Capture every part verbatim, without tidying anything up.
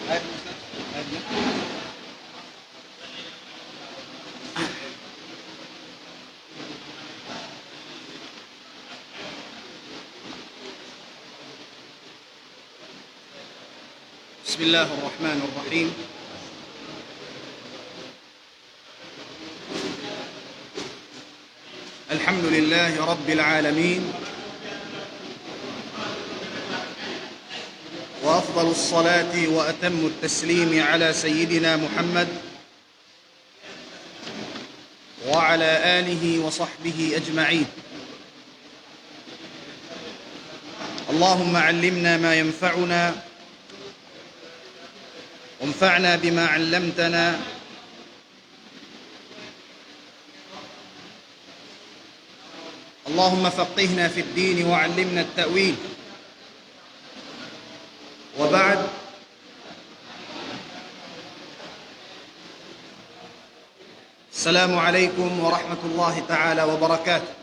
بسم الله الرحمن الرحيم. الحمد لله رب العالمين، وأفضل الصلاة وأتم التسليم على سيدنا محمد وعلى آله وصحبه أجمعين. اللهم علمنا ما ينفعنا، وانفعنا بما علمتنا. اللهم فقهنا في الدين وعلمنا التأويل. وبعد. السلام عليكم ورحمة الله تعالى وبركاته.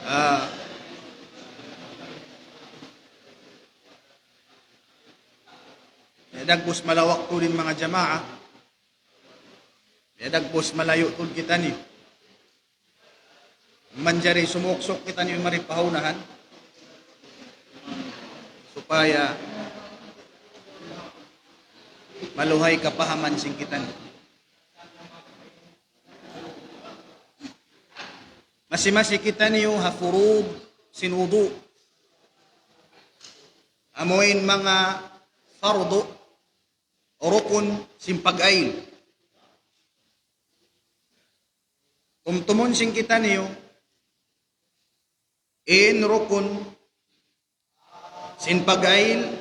Ah, dagbus mala waktu in manga jamaa. Dagbus malayu' tuud kitaniyu. Manjari sumuksuk kitaniyu mari pa unahan supaya maluhay kapahaman sin kitaniyu. Masi-masi kitaniyu ha furud sin wudu'. Amuin manga fardu, rukun sin pag-ayil. Tumtumun sin kitaniyu in rukun sin pag-ayil,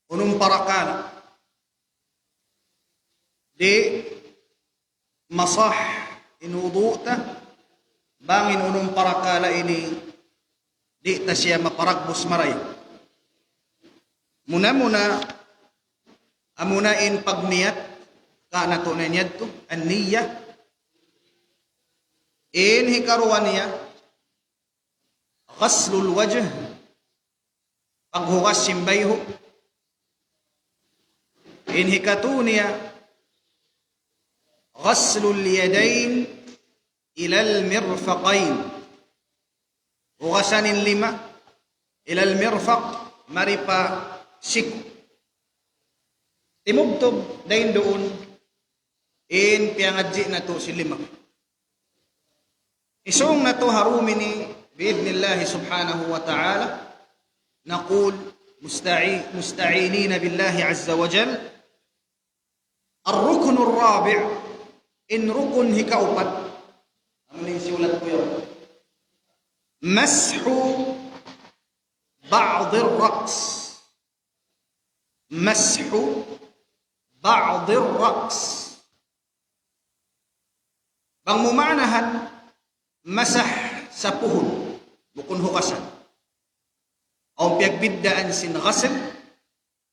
unum parakala'. Di' masah in wudu' ta bang in unum parakala' ini di' ta siya maparagbus marayaw. Muna-muna, amuna in pagniyat, ka natu' na niyat tu, an-niyyah. In hikaruwa niya, ghaslul wajh, paghugas sin bayhu'. In hikatu niya, ghaslul yadayn ilal mirfaqayn. Hugasan in lima, ilal mirfaq, mari pa siku. Timubtub dayn duun in piyangadji' natu' sin lima. Isung natu' ha dum ini, bi'idhnillahi subhanahu wa ta'ala, نقول مستعي-، مستعينين بالله عز وجل. الركن الرابع, in rukun hikaupat. Amu in siyulat ku yan. مسح بعض الرأس. مسح بعض الرأس. Bang mu maanahan, masah sapuhun, bukun hugasan. Awn piyagbiddaan sin ghasl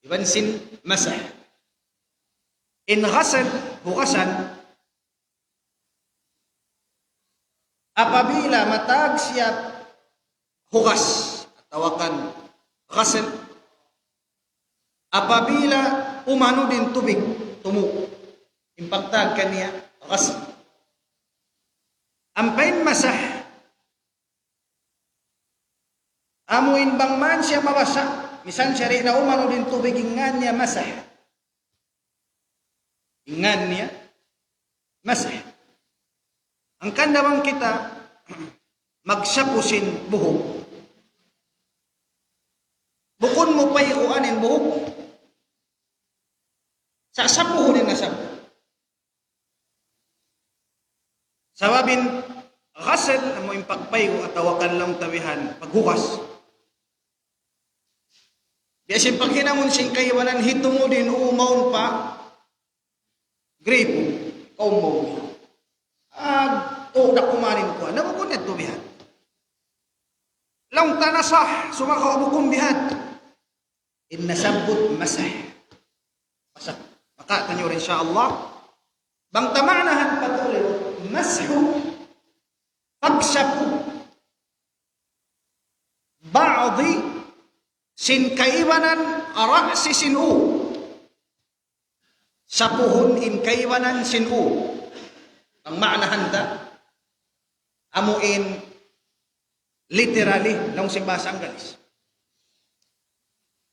iban sin masah. In ghasl, hugasan, apabila matag siya hugas, atawa kan ghasl, apabila umanud in tubig, tumu', in pagtawag kaniya ghasl. Ampa in masah, amu in bang man siya mabasa', misan siya di' na umanud in tubig, in ngan niya masah. In ngan niya masah. Hangkan da bang kita magsapu sin buhuk, bukun mu payguan in buhuk, sa' sapuhun in nasapu. Sabab in ghasl, amu in pagpaygu' atawa kan laung ta bihan, paghugas. Biya' sin paghinangun sin kaibanan, hitungu' din umaun pa gripo, kaum maun. Ag, tu' da kumarin kuwan. Na bukun na tu bihan. Laung ta na sah, sumagawa' bukun bihan. In nasabbut masah. Masah. Maka tanyo rin, insya Allah. Bang ta maanahan pa tuud, mashu, pagsapu, ba'di sin kaibanan ra'si sin ū. Sapuhun in kaibanan sin ū. Bang maana handa, amu in literally, laung sin bahasa Anggalis.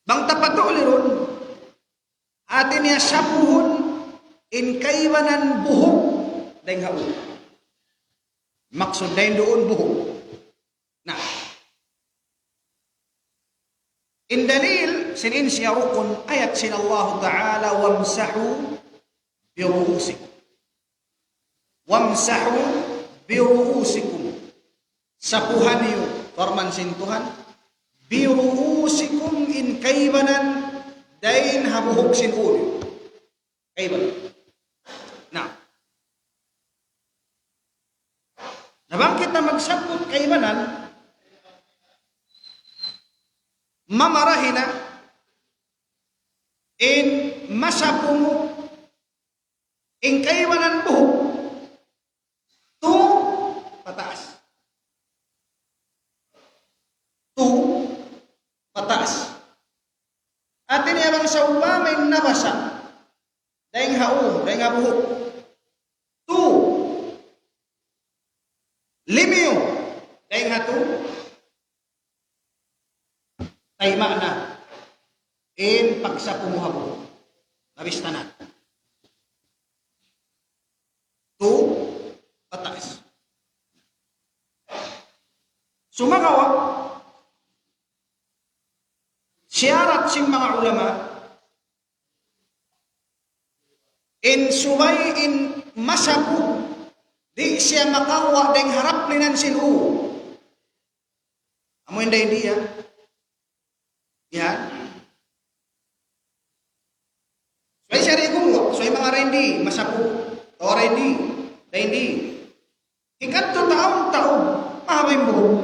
Bang ta patuuli duun, hati niya sapuhun in kaibanan buhuk dayn ha ū. Maksud dayn duun buhuk. Na. In dalil sin in siya rukun ayat sin Allah Ta'ala, "Wamsahu bi ru'usikum." "Wamsahu bi ru'usikum." Sapuha niyu, parman sin Tuhan, "bi ru'usikum," in kaibanan dayn ha buhuk sin ū niyu. Kaibanan. Na. Na bang kita magsabbut kaibanan, mamarahi na in masapu mu in kaibanan buhuk, tū pataas. Tū pataas. Hati niya bang sawpama in nabasa dayn ha ū, dayn ha buhuk, tū limiyu dayn ha tū, taymaun na in pagsapu mu ha buhuk. Nabista na. Tū pataas. Sumagawa', siyarat sin manga ulama, in subay in masapu, di' siya makaguwa' dayn ha daplinan sin ū. Amu in dayn di, ya. Ya. Subay siya di' gumuwa', subay manga dayn di, masapu. O dayn di, dayn di. Hikadtu ta awn tau, mahaba' in buhuk.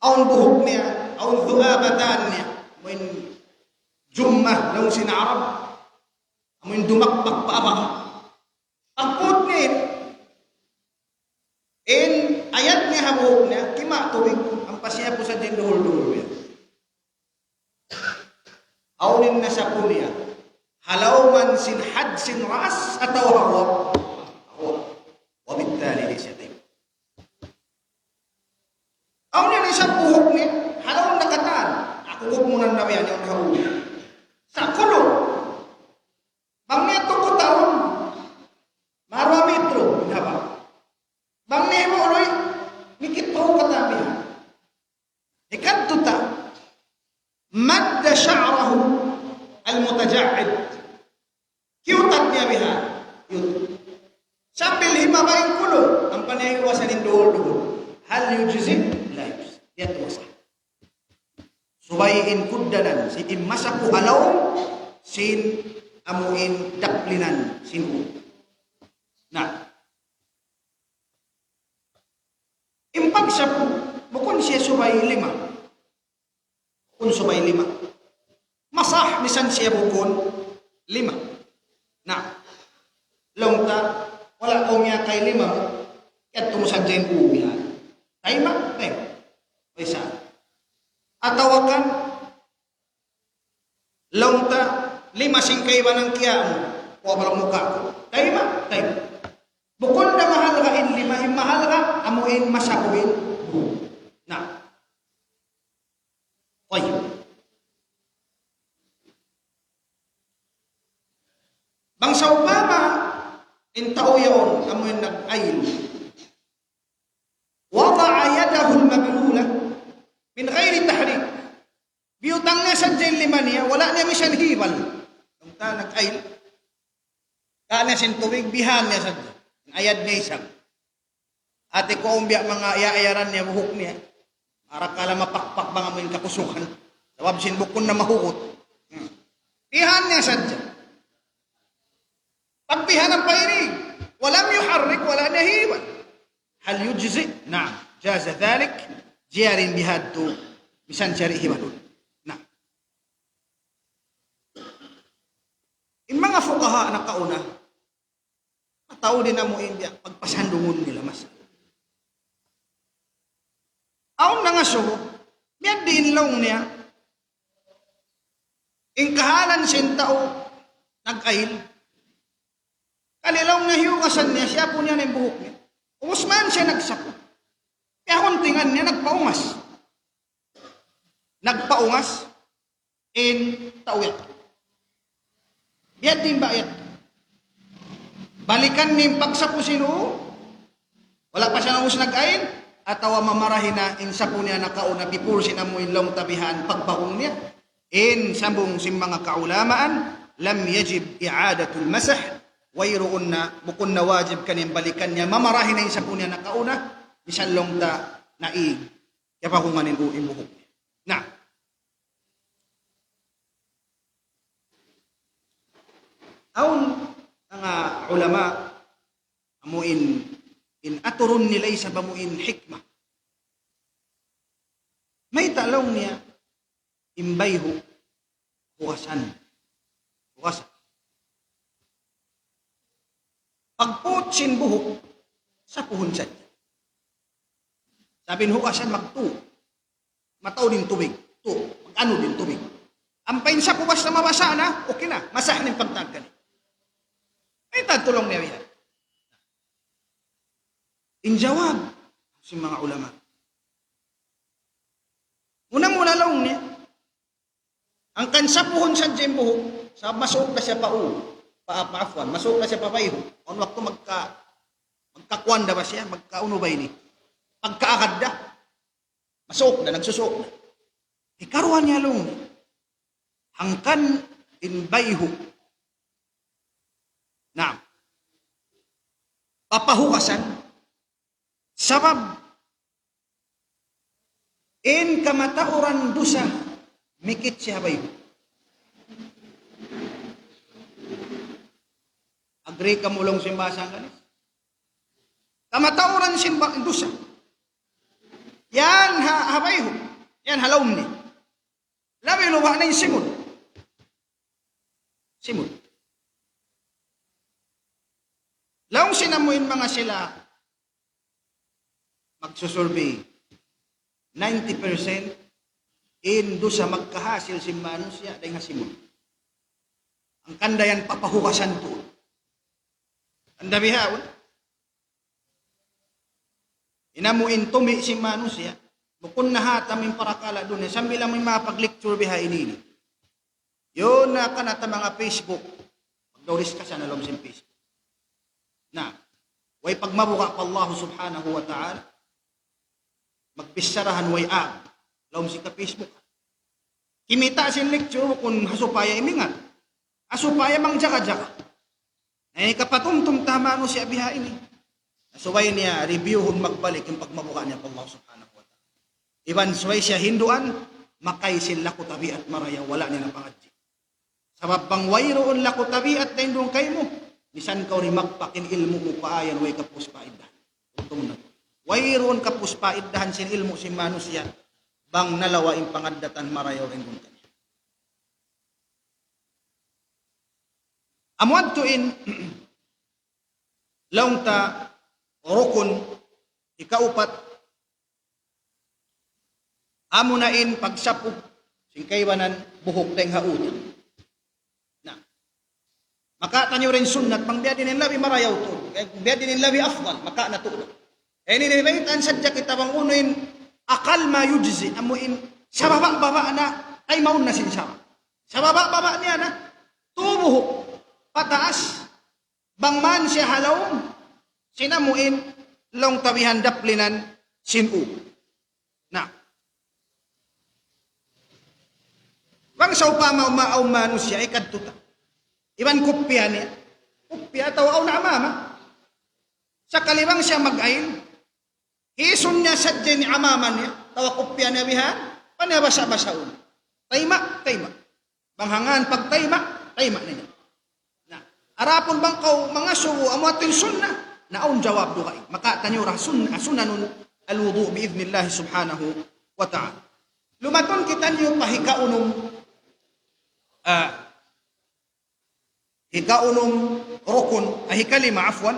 Awn buhuk niya, awn dhu'abatan niya. Amu in jummah, laung sin Arab. Amu in dumakpak pa aba. Pagput niya in, in ayad niya ha buhuk niya, kima' tubig, ampa siya pusa' dayn duhul-duhul niya. Awn in nasapu niya ha lawm sin had sin ras atawa ha guwa'? Ha guwa'. وبالتالي ليس طيب. Awn in isab buhuk niya ha lawm na katan. Aku gumunan na yan, yan ha guwa'. Sa' kulung. Bang niya tuku taun, maruwa metro in haba'. Bang niya muluy, mikit pa upat na biya'. Hikadtu ta, مد شعره المتجعد. Kiyutad niya biha', yut. Sambil himaba' in kulung, ampa niya hiwasan in duhul-duhul. هل يجزئ؟ لا يجزئ. Di' tuud sah. Subay in kugdanan sin in masapu ha lawm sin amu in daplinan sin ū. Na. In pagsapu, bukun siya subay lima. Bukun subay lima. Masah misan siya bukun lima. Na. Laung ta, wala' kaw miyakay lima mu, kiyadtu mu sadja in ū bihan. Tayma', tayma'. Way sa. Atawa kan, laung ta, lima sin kaibanan kiyaam mu, kuwa' balang muka' ku. Tayma', tayma'. Bukun da mahalga' in lima, in mahalga', amu in masapu in. Na. Tayyib. Bang sawpama in tau yaun, amu in nag-ayil. وضع يده المبلولة من غير تحريك. Biyutang niya sadja in lima niya, wala' niya misan hibal. Laung ta nag-ayil. Kawa' niya sin tubig, bihan niya sadja. Ayad niya isab. Hati ku awn biya' manga iya-iyaran niya, buhuk niya. Arakala' mapakpak bang amu in kakusugan. Sabab sin bukun na mahugut. Hmm. Bihan niya sadja. Pagbihan ampa ini, ولم يحرك, wala' niya hibal. هل يجزئ؟ نعم، جاز ذلك. Jari in bihadtu, misan jari hibalun. Na. In manga fuqaha nakauna, mataud in amu in biya' pagpasandungun nila mas. Awn nangasubu, Biya' diin laung niya, in kahalan sin tau nag-ayl, kali laung niya hiyugasan niya, siyapu niya na in buhuk niya. Ubus man siya nagsapu. Kaya kuntingan niya, nagpaungas. Nagpaungas in tau yan. Biya' diin ba yan? Balikan niya in pagsapu sin ū, wala' pa siya naubus nag-ayl, atawa mamarahi na in sapu niya nakauna before sin amu in laung ta bihan pagbahung niya. In sambung sin manga kaulamaan, لم يجب إعادة المسح, wayruun na, bukun na wajib kaniya in balikan niya, mamarahi na in sapu niya nakauna, misan laung ta naig kiyabahungan in ū in buhuk niya. Na, awn manga ulama, amu in, in aturun nila isab amu in hikmah. Mayta' laung niya, in bayhu', hugasan. Hugasan. Pagput sin buhuk, sapuhun sadja. Sabab in hugasan magtu. Mataud in tubig. Tu, mag-anud in tubig. Ampa in sapu basta mabasa na, okay na. Masah na in pagtagkan. Mayta' laung niya bihan? In jawab sin manga ulama. Muna-muna laung niya, hangkan sapuhun sadja in buhuk, sabab masuuk na siya pa ū, pa, pa afwan, masuuk na siya pa bayhu'. Awn waktu magka-, magkakuwan da ba siya, magkaunu ba ini? Pagkaagad da. Masuuk na, nagsusuuk na. Hikaruwa niya laung niya, hangkan in bayhu'. Naam. Papahugasan. Sabab in kamatauran dusa mikit siya ha bayhu'. Agree kamu laung sin bahasa Anggalis? Kamatauran sin ba-, dusa. Yan ha, ha bayhu'. Yan ha lawm niya. Labi luba na in simud. Simud. Laung sin amu in manga sila magsusurvey, ninety percent in dusa magkahasil sin manusiya' dayn ha simud. Hangkan da yan papahugasan tuud. Hangkan da bihaun. In amu in tumi' sin manusiya', bukun na ha ta in parakala' dunya, sambil amu in mapag-lecture biha ini. Yun na kanata manga Facebook. Magdauris ka sa' na lawm sin Facebook. Na, way pagmabuga' pa Allah subhanahu wa ta'ala. Magbicharahan way ag. Lawm sin ka Facebook. Kimita' sin lecture bukun ha supaya imingat. Ha supaya mangjaga-jaga. Na, ini kapatumtum ta manusiya' biha ini. Subay niya reviewhun magbalik in pagmabuga' niya pa Allah subhanahu wa ta'ala. Iban subay siya hinduan, makay sin laku tabiat marayaw wala' niya napangadji'. Sabab bang wayruun laku tabiat dayn duun kaymu, misan kaw rimagpak in ilmu' mu pa ayan way kapus paiddahan. Tumnag. Wayruun kapus paiddahan sin ilmu' sin manusiya', bang nalawa' in pangaddatan marayaw dayn duun kaniya. Amu yadtu in laung ta rukun hikaupat, amuna in pagsapu sin kaibanan buhuk dayn ha utan. Na, makawa' taniyu in sunnat, bang biya' diin in labi marayaw tuud, eh, biya' diin in labi afdal, makawa' na tuud. Eh, ini baytaan sadja kita bang unu in aqall ma yujzi, amu in sababa'-baba' na, ay mawn na sin sara'. Sababa'-baba' niya na, tū buhuk pataas, bang man siya ha lawm sin amu in laung ta bihan daplinan sin ū. Na, bang sawpama ma-, awn manusiya' ikadtu ta, iban kuppiya niya, kuppiya atawa awn amama. Sakali bang siya mag-ayl, hisun niya sadja in amama niya, atawa kuppiya niya bihan, pa niya basa'-basaun. Tayma', tayma'. Bang hangkan pagtayma', tayma' niya. Na, adapun bang kaw mangasubu, amu yadtu in sunnah, na awn jawab dugaing. Makawa' taniyu ra sun-, sunanun al-wudu' bi'idhnillah subhanahu wa ta'ala. Lumatun kitaniyu pa hikaunum, ah, hikaunum rukun, ah, hikalima, afwan.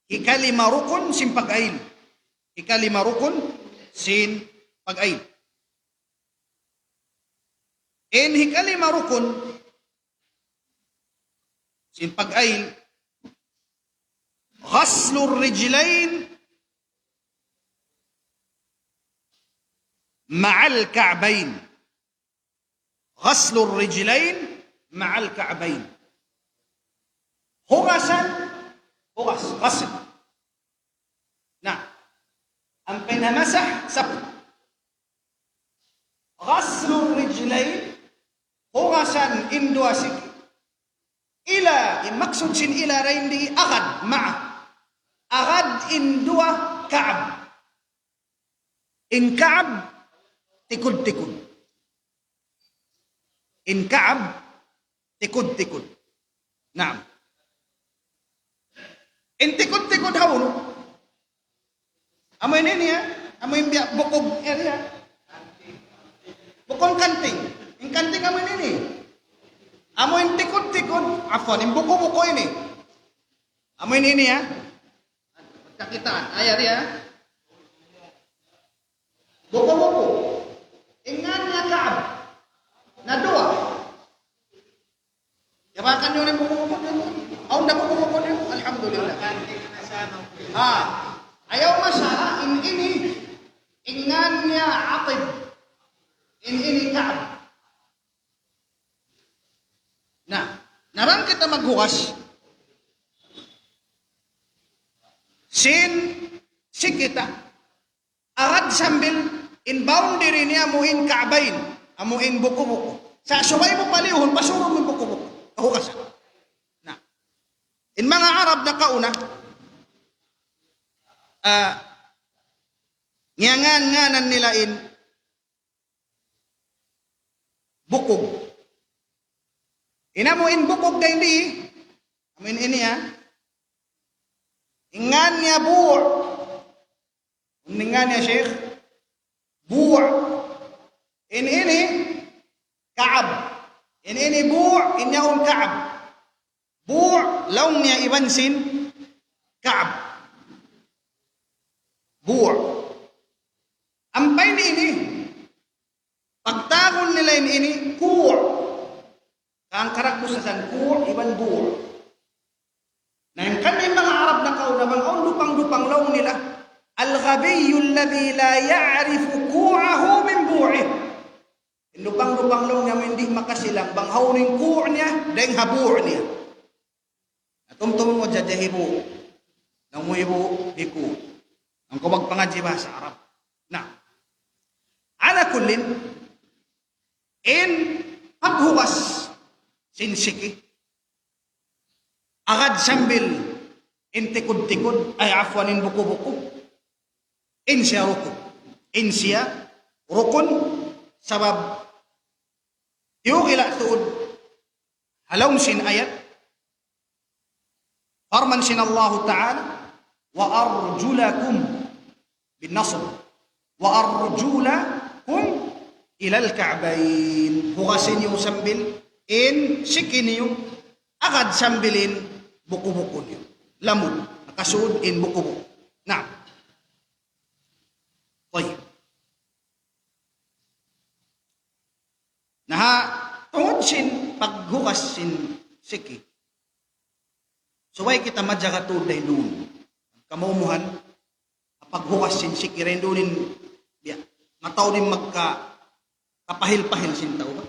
Hikalima rukun sin pag-ayl. Hikalima rukun sin pag-ayl. In hikalima rukun sin pag-ayil, غسل الرجلين مع الكعبين. غسل الرجلين مع الكعبين. Hugasan, hugas, غسل. Na, ampa in ha مسح, sapu. غسل الرجلين, hugasan in duwa siki. إلى, in maksud sin إلى dayn di agad, مع. Agad in duwa ka'ab. In ka'ab, tikud-tikud. In ka'ab, tikud-tikud. Naam. In tikud-tikud hawnu? Amu ini niya, amu in biya' bukug area. Bukun kanting. In kanting amu ini ni. Amu in tikud-tikud, afwan, in buku-buku ini. Amu ini niya. Kakitaan, ayat niya. Buku-buku. In ngan niya ka'ab. Na duwa. Yabakan niyu in buku-buku niyu. Awn da buku-buku niyu. Alhamdulillah. Ha. Ayaw masala, in ini, in ngan niya Atib. In ini ka'ab. Na, na bang kita maghugas sin siki ta. Agad sambil in boundary niya amu in ka'bayn, amu in buku-buku. Sa' subay mu palihun, pasurun mu in buku-buku. Kahugasan. Na. In manga Arab nakauna, ah, ngiyangan-nganan nila in bukug. In amu in bukug dayn di, amu in ini, ha. In ngan niya bu'. In ngan niya, Sheikh? Bu'. In ini, ka'ab. In ini bu', in yaun ka'ab. Bu', laung niya iban sin ka'ab. Bu'. Ampa in ini, pagtawagun nila in ini, ku'. Kan karagbusasan ku' iban bu'. Na hangkan in manga Arab nakauna bang awn dupang-dupang laung nila, الغبي الذي لا يعرف كوعه من بوعه. In dupang-dupang laung niya amu in di' makasilang bang hawnu in ku' niya dayn ha bu' niya. Na tumtum mu jajahibu. Na umuibu biku. Ang kubag pangadji bahasa Arab. Na. Ala kullin, in paghugas sin siki. Agad sambil in tikud-tikud, ay afwan in buku-buku. In siya rukun. In siya rukun, sabab iyugila' tuud ha lawm sin ayat. Parman sin Allahu Ta'ala, وأرجلكم بالنصب. وأرجلكم إلى الكعبين. Hugasi niyu sambil in siki niyu, agad sambil in buku-buku niyu. Lamud, nakasud in buku-buku. Na. Tayyib. Na ha, tungud sin paghugas sin siki. Subay kita majaga tuud dayn duun. Kamumuhan, paghugas sin siki dayn duun in, biya', mataud in magka, kapahil-pahil sin tau ba?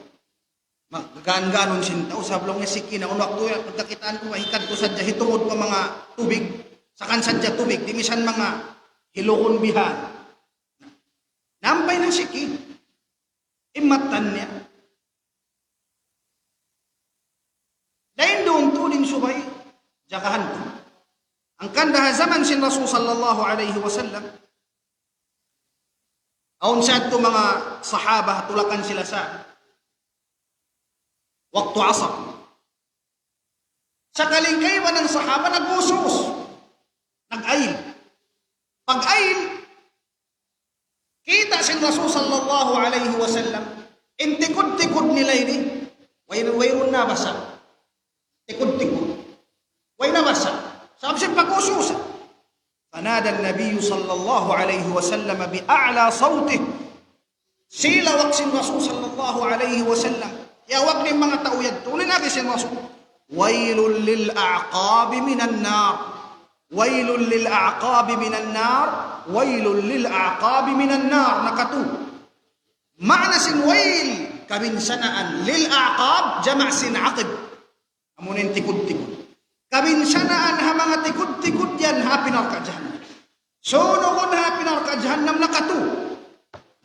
Maggaan-gaanun sin tau, sabab laung niya siki na, unu waktu ya, pagkakitaan ku, hikadtu sadja, hitungud pa manga tubig, sakan sadja tubig, di' misan manga hilugun bihan. Nampay na siki. In matan niya. Dayn duun tuud in subay jagahan ku. Hangkan da ha jaman sin Rasul sallallahu alayhi wasallam, awn sadtu manga sahaba, tulakan sila sa waktu asar. Sakali in kaibanan sahaba nag-usus, nag-ayil. Pag-ayil, kita' sin Rasul sallallahu alayhi wasallam, in tikud-tikud nila ini, way-, wayruun nabasa'. Tikud-tikud. Way nabasa'. Sabab sin pag-usus. فنادى النبي صلى الله عليه وسلم بأعلى صوته. Sila wak sin Rasul sallallahu alayhi wasallam. Iyawag in manga tau yadtu. Unu in agi sin Rasul? ويل للأعقاب من النار. ويل للأعقاب من النار. ويل للأعقاب من النار. Nakatu. Maana sin wail, kabinsanaan. Lil aqab, jama' sin aqib. Amu in tikud-tikud. Kabinsanaan ha manga tikud-tikud yan ha api narka' jahannam. Sunugun ha api narka' jahannam nakatu.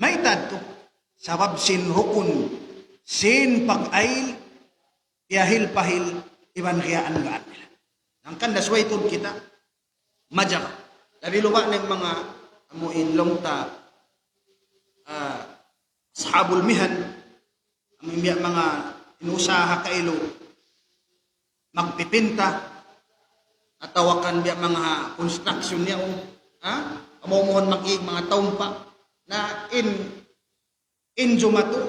Mayta' yadtu? Sabab sin rukun sin pag-ayl, piyahil-pahil iban kiyaan-gaan nila. Hangkan da subay tuud kita majaga. Labi luba' na in manga amu in laung ta, ah, ashabul mihan, amu in biya' manga inusaha kailu magpipinta, atawa kan biya' manga construction niya, o, ha? Amu muhun mag-iig manga taumpa, na in, in jumatu,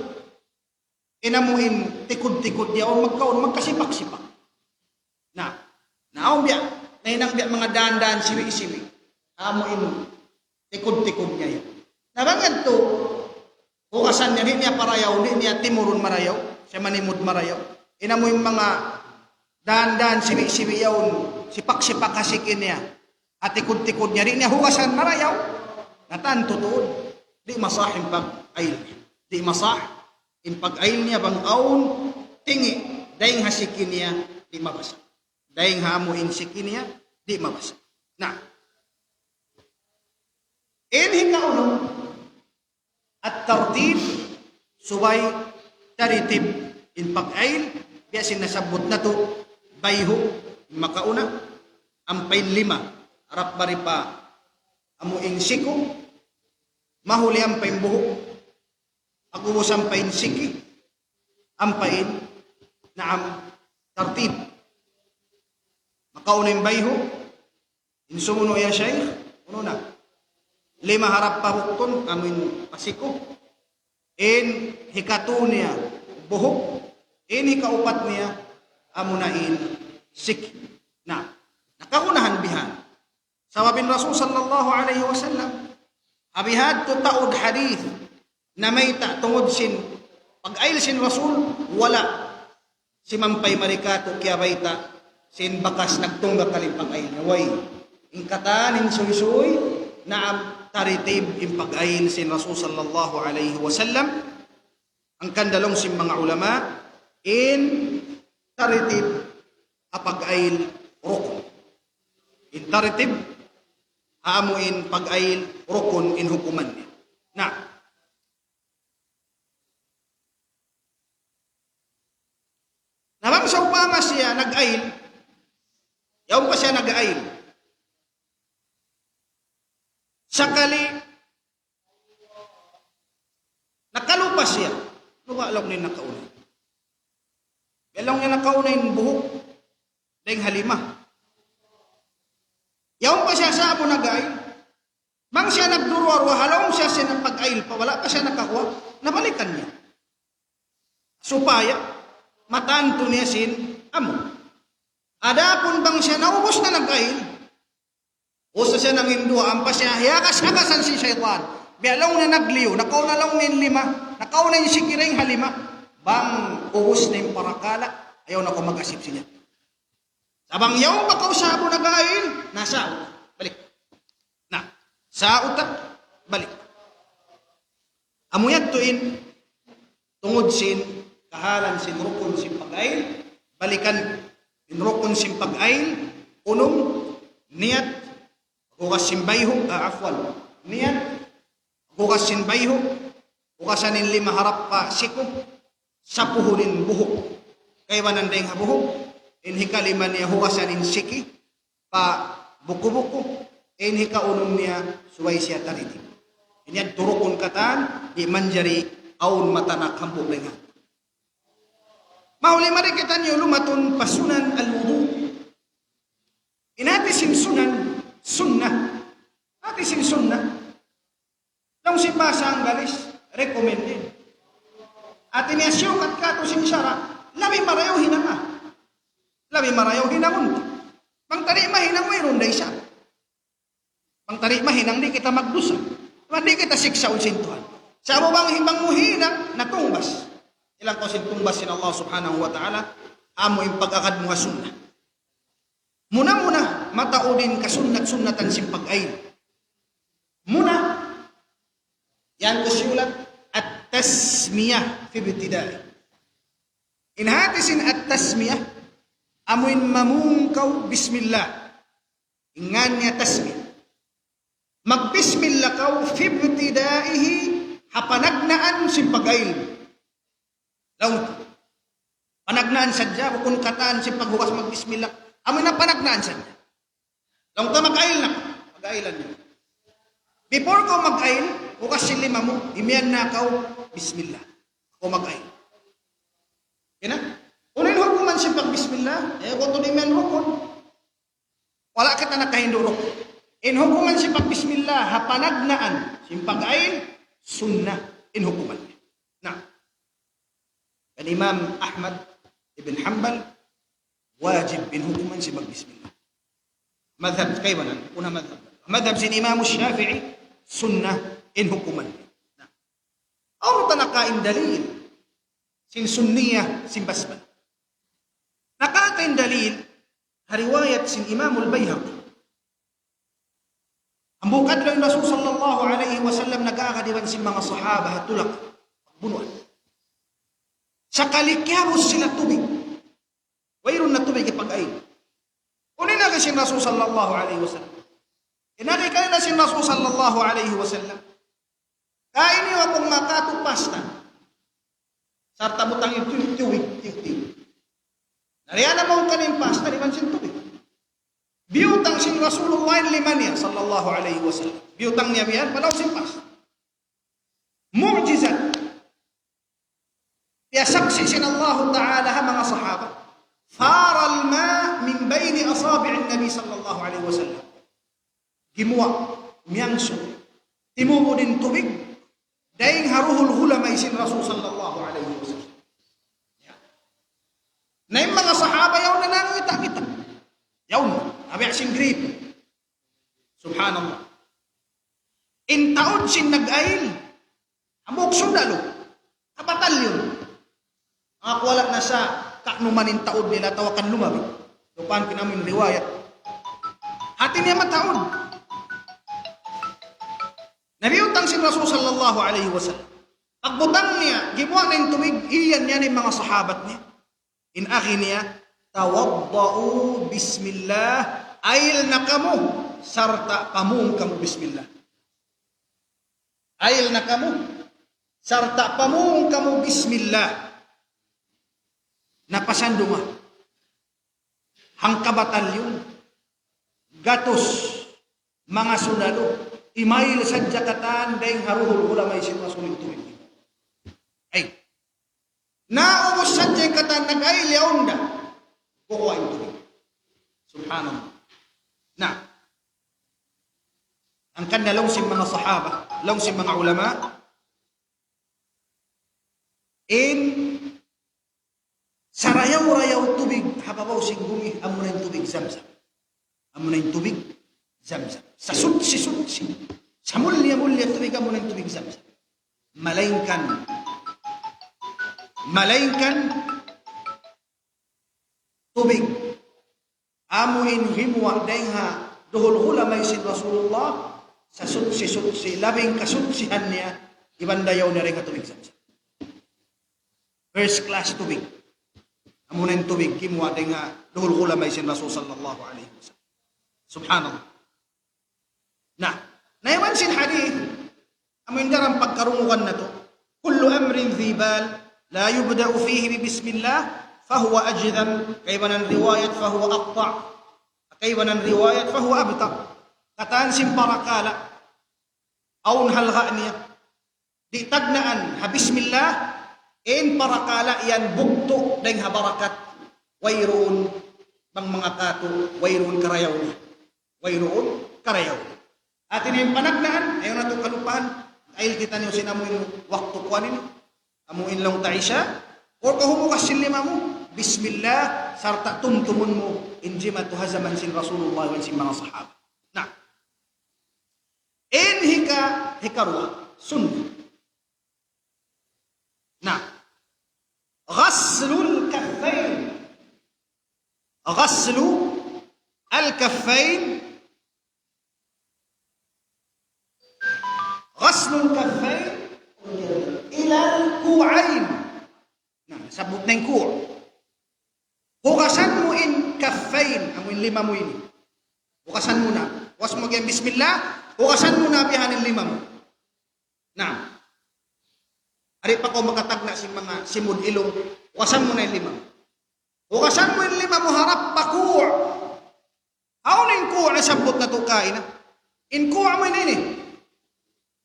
in amu in tikud-tikud niya, o magkaun, magkasipak-sipak. Na, na awn biya', nahinang biya' manga daan-daan siwi-siwi. Amu in tikud-tikud niya yan. Na bang yadtu, hugasan niya, di' niya parayaw, di' niya timurun marayaw, siya manimud marayaw. In amu in manga daan-daan siwi-siwi yaun, sipak-sipak ha siki niya, ha tikud-tikud niya, di' niya hugasan marayaw. Na tantu tuud, di' masah in pag-ayl niya. Di' masah in pag-ayl niya bang awn tingi' dayn ha siki niya di' mabasa'. Dayn ha amu in siki niya di' mabasa'. Na, in hikaunum, at-tartib, subay taritib in pag-ayl, biya' sin nasabbut natu', bayhu', in makauna, ampa in lima, harap mari pa amu in siku, mahuli ampa in buhuk, pag-ubus ampa in siki, ampa in, naam, tartib. Makauna in bayhu', in sumunu' ya Shaykh, unu na? Lima harap pa buktun, amu in pa siku. In hikatu niya, buhuk. In hikaupat niya, amu na in siki. Na, nakagunahan bihan. Sabab in Rasul sallallahu alayhi wasallam, ha bihadtu taud hadith, na mayta' tungud sin pag-ayl sin Rasul, wala' simampay mari katu' kiyabayta' sin bakas nagtungbakal in pag-ayl niya. Way, in katan in suysuy, naam, taritib in pag-ayl sin Rasul sallallahu alayhi wasallam. Hangkan da laung sin manga ulama, in taritib ha pag-ayl rukun. In taritib ha amu in pag-ayl rukun in hukuman niya. Na, na bang sawpama siya nag-ayl, yaun pa siya nag-ayl. Sakali nakalupa siya. Unu ba laung niya nakauna? Biya' laung niya nakauna in buhuk dayn ha lima. Yaun pa siya sa'bu nag-ayl. Bang siya nagduruwa-ruwa, ha lawm siya sin pag-ayl pa, wala' pa siya nakakuha, nabalikan niya. Supaya matantu niya sin amu. Adapun bang siya naubus na nag-ayl, ubus na siya nangin duwa, ampa siya hiyagas-hagasan sin saytan. Biya' laung niya nagliyu, nakauna laung niya in lima, nakauna in siki dayn ha lima. Bang ubus na in parakala', ayaw na kaw mag-asip siya. Sa' bang yaun pa kaw sa'bu nag-ayl, na sa'bu. Balik. Na, sa'bu ta, balik. Amu yadtu in tungud sin kahalan sin rukun sin pag-ayl, balikan in rukun sin pag-ayl, unum, niyat, hugas sin bayhu', ah, afwan, niyat, hugas sin bayhu', hugasan in lima harap pa siku, sapuhun in buhuk. Kaibanan dayn ha buhuk, in hikalima niya hugasan in siki, pa buku-buku, in hikaunum niya subay siya taritib. Ini yadtu rukun katan, di' manjari awn matanak hambuuk dayn ha. Mahuli mari kitaniyu lumatun pa sunan al-wudu'. In hati sin sunan, sunnah. Hati sin sunnah. Laung sin bahasa Anggalis, recommended. Hati niya siyukat katu' sin sara', labi marayaw hinanga. Labi marayaw hinangun. Bang ta di' mahinang, wayruun da isab. Bang ta di' mahinang, di' kita magdusa. Bang di' kita siksaun sin Tuhan. Sa' bang, bang mu hinang, na tungbas. Ilang kaw sin tungbas sin Allah Subhanahu wa Ta'ala, amu in pag-agad mu ha sunnah. Muna-muna, mataud in kasunnat-sunnatan sin pag-ayil. Muna, yan ku siyulat, at-tasmiyah fi ibtida'i. In hati sin at-tasmiyah, amu in mamung kaw bismillah. In ngan niya tasmiyah. Magbismillah kaw fi ibtida'ihi, ha panagnaan sin pag-ayil. Laung ta, panagnaan sadja, bukun katan sin paghugas magbismillah. Amu na panagnaan sadja. Laung ta mag-ayil na, mag-ayilan niya. Before kaw mag-ayil, hugas sin lima mu, imiyan na kaw, bismillah. Kaw mag-ayil. Ina? Unu in hukuman sin pagbismillah? Eh, kung ito di man rukun. Wala' kita nakahindu' rukun. In hukuman sin pagbismillah, ha panagnaan sin pag-ayil, sunnah in hukuman. Na, kan Imam Ahmad ibn Hanbal, wajib in hukuman sin magbismillah. Madhab, kaibanan, una madhab. Madhab sin Imam Shafi'i, sunnah in hukuman. Na, awn ta nakain dalil sin sunniyah sin basmala. Nakain dalil, ha riwayat sin Imam Al-Bayhaqi. Hambuuk adlaw in Rasul sallallahu alayhi wasallam nag-aagad iban sin manga sahaba ha tulak, pagbunuan. Sakali kiyabus sila tubig. Wayruun na tubig ipag-ayil. Unu in agi sin Rasul sallallahu alayhi wasallam? In agi kanila sin Rasul sallallahu alayhi wasallam, kaini aku makatu pasta. Sarta' butang in tubig, tubig, tubig, tubig. Na, riya na mawn kaniya in pasta, di' man sin tubig. Biyutang sin Rasulullah in lima niya, sallallahu alayhi wasallam. Biyutang niya biya' yan, pa lawm sin pasta. Mu'jizat. Piyasaksi' sin Allahu Ta'ala ha manga sahaba. فار الماء من بين أصابع النبي صلى الله عليه وسلم. Gimuwa', miyangsu'. Timubud in tubig, dayn ha duhul hulamay sin Rasul sallallahu alayhi wasallam. Ya. Na in manga sahaba yaun na nangita'-ngita'. Yaun, abiya' sin gripo. Subhanallah. In taud sin nag-ayil, hambuuk sundalu, ha batalyun. Aku wala' na sa ka'numan in taud nila atawa kan lumabi. Lupahan ku na in riwayat. Hati niya mataud. Na biyutang sin Rasul sallallahu alayhi wasallam. Pagbutang niya, gimuwa' na in tubig, iyan niya in manga sahabat niya. In agi niya, توضؤوا بسم الله, ayil na kamu, sarta' pamung kamu bismillah. Ayil na kamu, sarta' pamung kamu bismillah. Na pasandunga. Hangka batalyun, gatus, manga sundalu, imayil sadja katan dayn ha duhul hulamay sin Rasul in tubig. Ay. Naubus sadja in katan nag-ayil yaun da. Kukuha in tubig. Subhanallah. Na, hangkan na laung sin manga sahaba, laung sin manga ulama, in sarayaw-rayaw tubig ha babaw sin bumi, amuna in tubig Zamzam. Amuna in tubig Zamzam. Sasuchi-suchi, samulliya-mulliya tubig, amuna in tubig Zamzam. Malaingkan, malaingkan tubig amu in gimuwa' dayn ha duhul hulamay sin Rasulullah, sasuchi-suchi, labing kasuchihan niya, iban da yaun niya dayn ha tubig Zamzam. First class tubig. Amuna in tubig gimuwa' dayn ha duhul hulamay sin Rasul sallallahu alayhi wasallam. Subhanallah. Na, naiwan sin hadith, amu in daran pagkarungugan natu', كل أمر ذي بال لا يبدأ فيه ببسم الله فهو أجذم, kaibanan riwayat, فهو أقطع, kaibanan riwayat, فهو أبتر. Katan sin parakala', awn halga' niya, di' tagnaan ha bismillah, in parakala' yan bugtu' dayn ha barakat, wayruun bang manga katu', wayruun karayaw niya. Wayruun karayaw. Hati niya in panagnaan, ayaw natu' kalupahan, ayil kitaniyu sin amu in waktu kuwan ini, amu in laung ta Isya, or kaw humugas sin lima mu, bismillah, sarta' tumtumun mu, in jimatu ha jaman sin Rasulullah iban sin manga sahaba. Na, in hika-, hikaruwa, sunnah. غسل الكفين. غسل الكفين. غسل الكفين إلى الكوعين. Na, sabut na in ku'. Hugasan mu in kaffayn, amu in lima mu ini. Hugasan mu na. Hugas mu yan, bismillah. Hugasan mu na bihan in lima mu. Na. Ari pa kaw makatagna' sin manga simud ilung. Hugasan mu na in lima mu. Hugasan mu in lima mu harap pa ku'. Hawnu in ku' na sabut natu' kaina? In ku' amu ini.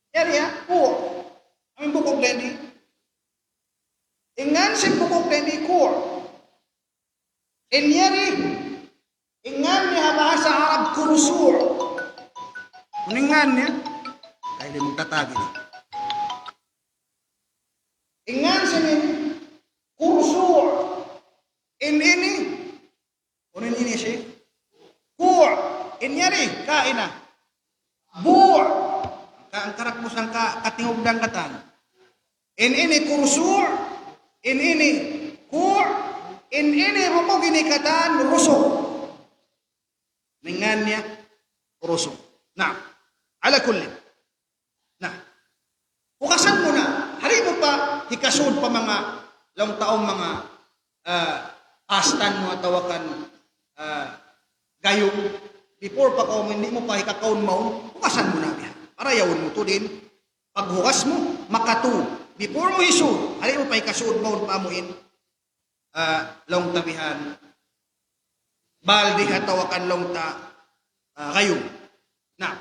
Yari ha, ku'. Amu in bukug ini. In ngan sin bukug ini ku'. In yari, in ngan niya ha bahasa Arab kursu'. Unu in ngan niya? Kay di' magtatagi. In ngan sin ini kursu'. In ini, unu in ini siya? Ku'. In yari, kaina. Bu'. Ka-, ang karakbus ang ka-, katingugdan katan. In ini kursu', in ini ku', in ini bukug ini katan rusu'. In ngan niya rusu'. Na, ala kulli. Na, hugasan mu na. Di' mu pa hikasud pa manga laung ta awn manga, ah, pastan mu atawa kan, ah, gayung. Before pa kaw, di' mu pa hikakaun mawn, hugasan mu na biya'. Para yaun mu tuud in paghugas mu, makatu. Before mu hisud, di' mu pa hikasud mawn pa amu in, ah, laung ta bihan, baldi atawa kan laung ta, ah, gayung. Na.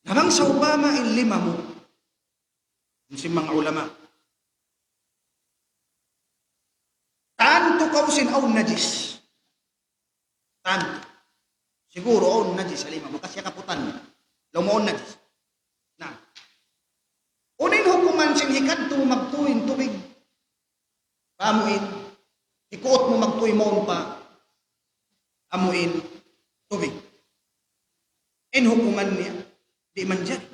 Na bang sawpama in lima mu, sin manga ulama, tantu kaw sin awn najis. Tantu. Siguru awn najis ha lima mu, kasi kaputan. Laung mu awn najis. Na. Unu in hukuman sin hikadtu mu magtuy in tubig pa amu in, hikuut mu magtuy mawn pa amu in tubig? In hukuman niya, di' manjari.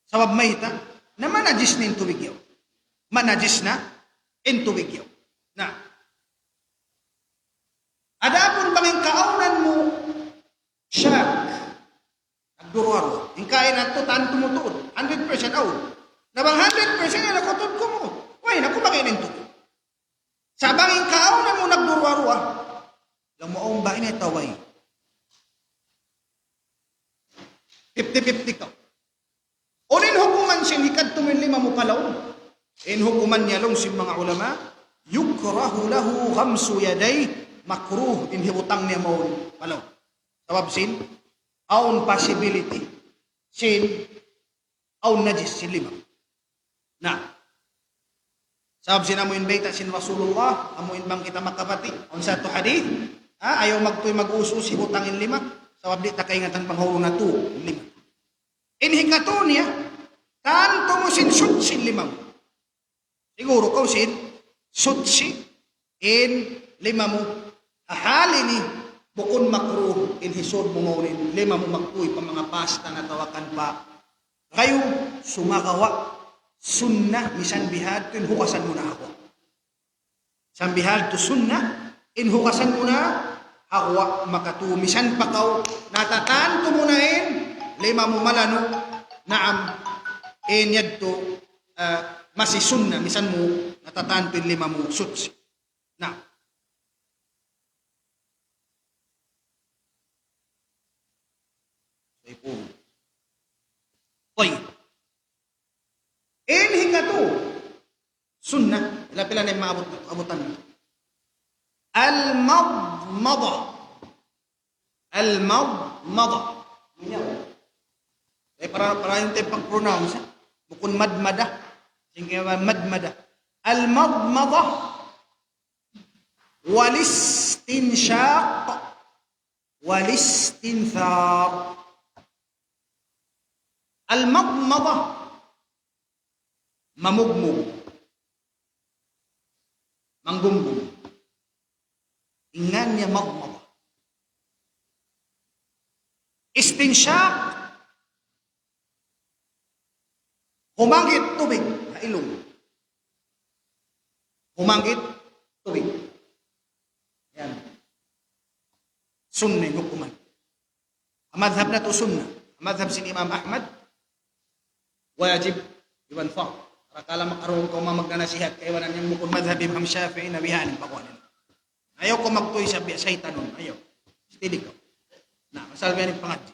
Sabab mayta', na manajis na in tubig yaun. Manajis na in tubig yaun. Na. Adapun bang in kaawnan mu, shak, nagduruwa-ruwa. In kaina yadtu tantu mu tuud, hundred percent awn. Na bang hundred percent na kutud ku mu. Way na, kumain in tubig. Sa' bang in kaawnan mu nagduruwa-ruwa, laung mu awn ba ini atawa way? Fifty fifty kaw. Unu in hukuman sin hikadtu mu in lima mu pa lawm? In hukuman niya laung sin manga ulama, يكره له غمس يديه, makruh in hibutang niya mawn pa lawm. Sabab sin, awn possibility sin awn najis sin lima. Na. Sabab sin amu in bayta' sin Rasulullah, amu in bang kita makabati', awn sa yadtu hadith, ha, ayaw magtuy mag-us-us hibutang in lima, sabab di' ta kaingatan bang hawnu natu' in lima. In hikatu niya, tantu mu sin sutsi in lima mu. Siguru kaw sin sutsi in lima mu. Ha hal ini, bukun makruh in hisud mu mawn in lima mu magtuy pa manga pastan atawa kan pa gayung, sumagawa' sunnat, misan bihadtu in hugasan mu na ha guwa'. Misan bihadtu sunnat, in hugasan mu na ha guwa' makatu, misan pa kaw natatantu mu na in lima mu malanu', naam, in yadtu, ah, masi sunnat, misan mu natatantu in lima mu sutsi. Na. Tayyib. In hikatu, sunnat, pila-pila na in maabut, abutan. Al-madmada. Al-madmada. Ini apa? Eh, para, para yung tayong pag-pronounce, ha? Bukun madmada. Sige, madmada. Al-madmada. Wal-istinshaq. Wal-istinthar. Al-madmada. Mamugmug. Manggumgum. In ngan niya madmada. Istinshaq. Humagit tubig ha ilung. Humanggit tubig. Yan. Sunnat in hukuman. Madhab natu' sunnat. Madhab sin Imam Ahmad, wajib iban fard. Rakala makarung kaw magnanasihat kaibanan yan bukun madhab Imam Shafi'i na bihaini in pakuan. Ayaw kaw magtuy sa biya' saytanun. Ayaw. Steady kaw. Na, masal biya' ini pangadji.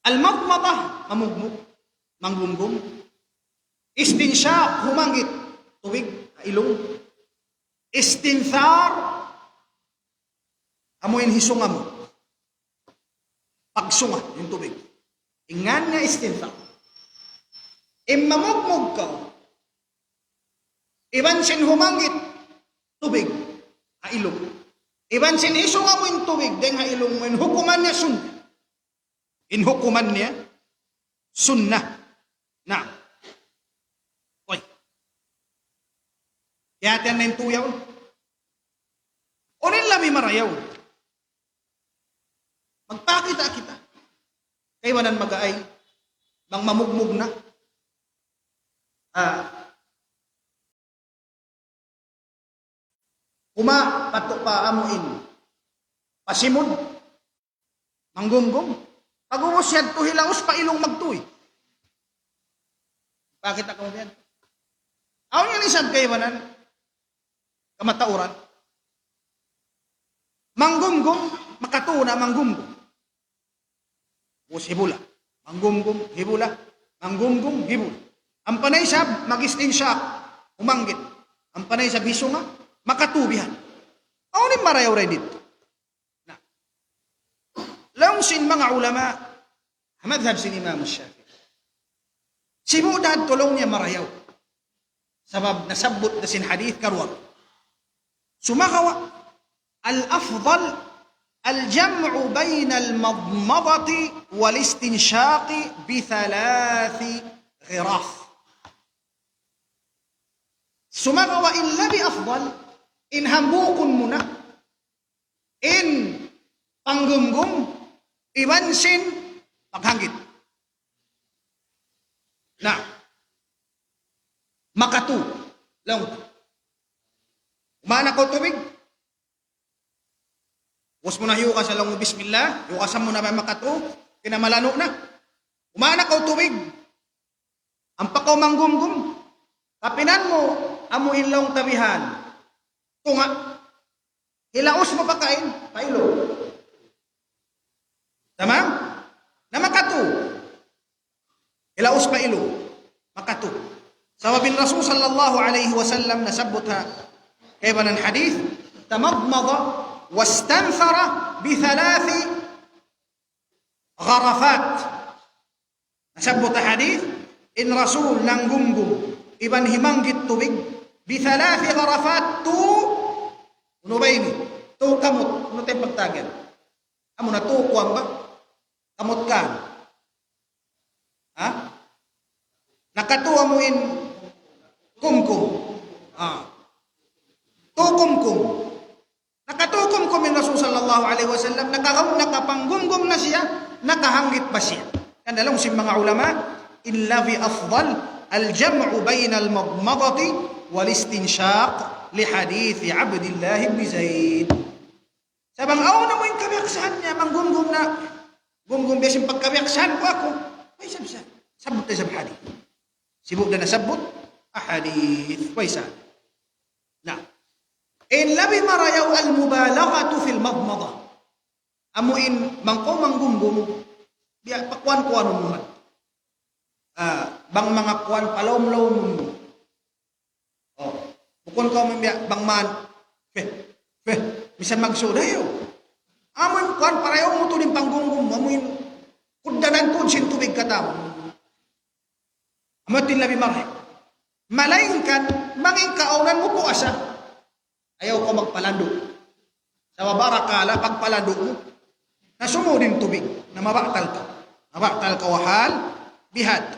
Al-madmadah, mamugmug, manggumgum. Istinshaq, humanggit tubig, ilung. Istinthar, amu in hisunga mu. Pagsunga in tubig. In ngan niya istinthar. In mamugmug kaw, iban sin humanggit tubig, ha ilung. Iban sin hisunga mu in tubig, dayn ha ilung mu, in hukuman niya sunnat. In hukuman niya sunnat. Na. Uy. Kiyahatihan na in tuyaw. Unu in labi marayaw? Magpakita' kita. Kaibanan mag-aay, bang mamugmug na. Ah. Kuma patu pa amu in pasimud, manggumgum. Pag'ubus yadtu hilaus pa ilung magtuy. Pakita' kaw biya' yan. Awn yan isab kaibanan kamatauran. Manggumgum, makatu na manggumgum. Ubus hibula. Manggumgum, hibula. Manggumgum, hibula. Ampa na isab, mag-istinshaq, humanggit. Ampa na isab hisunga, makatu bihan. Awn in marayaw ra didtu. Na. Laung sin manga ulama, ha madhab sin Imam Shafi'i. Sibu' da tuud laung niya marayaw. Sabab nasabbut da sin hadith karuwa. Sumagawa', al-afdal, al-jam'u bayna al-madmadati wal-istinshaqi bi thalathi ghiraf. Sumagawa' in labi afdal, in hambukun mu na, in panggumgum, iban sin paghanggit. Na, makatu. Laung. Umana kaw tubig. Ubus mu na hiyukas, laung mu bismillah, hiyukasan mu na ba makatu, kinamalanu na. Umana kaw tubig. Ampa kaw manggumgum. Kapinan mu, amu in laung ta bihan. Tunga'. Hilaus mu pa kain, pa ilung. Tamam? Na makatu. Hilaus pa ilung. Makatu. Sabab in Rasul sallallahu alayhi wasallam nasabbut ha kaibanan hadith, tamadmada wastanthara bi thalathi gharafat. Nasabbut ha hadith, in Rasul nanggumgum iban himanggit tubig, bi thalathi gharafat, tu, unu ba ini? Tu kamut, unu ta in pagtawagun? Amu na tu kuwan ba? Kamut kan. Ha? Nakatu amu in kumkum. Ha. Tu kumkum. Nakatu kumkum in Rasul sallallahu alayhi wasallam, nakagam-, nakapanggumgum na siya, nakahanggit pa siya. Hangkan laung sin manga ulama, in labi afdal, al-jam'u bayna al-madmadati wal-istinshaq li hadith Abdillah ibn Zayd. Sa' bang awn na mu in kabiyaksahan niya, manggumgum na, gumgum biya' sin pagkabiyaksahan ku aku. Way isab sa-, sabbut da isab hadith. Sibu' da nasabbut, ah, hadith. Way isab. Na. In labi marayaw al-mubalaghatu fil madmadah. Amu in bang kaw manggumgum, biya' pakuwan-kuwan mu man. Ah, bang manga kuwan palawm-lawm mu. Oh, bukun kaw mamiya' bang man. Feh, feh, misan magsudayaw. Amu in kuwan, parayaw mu tuud in panggumgum mu, amu in kugdanan tuud sin tubig katamu. Amu in labi marayaw. Malayngkan, bang in kaawnan mu puasa. Ayaw kaw magpalandu'. Sabab barakala' pagpalandu' mu, na sumūd in tubig, na mabatal kaw. Mabatal kaw ha hal bihadtu.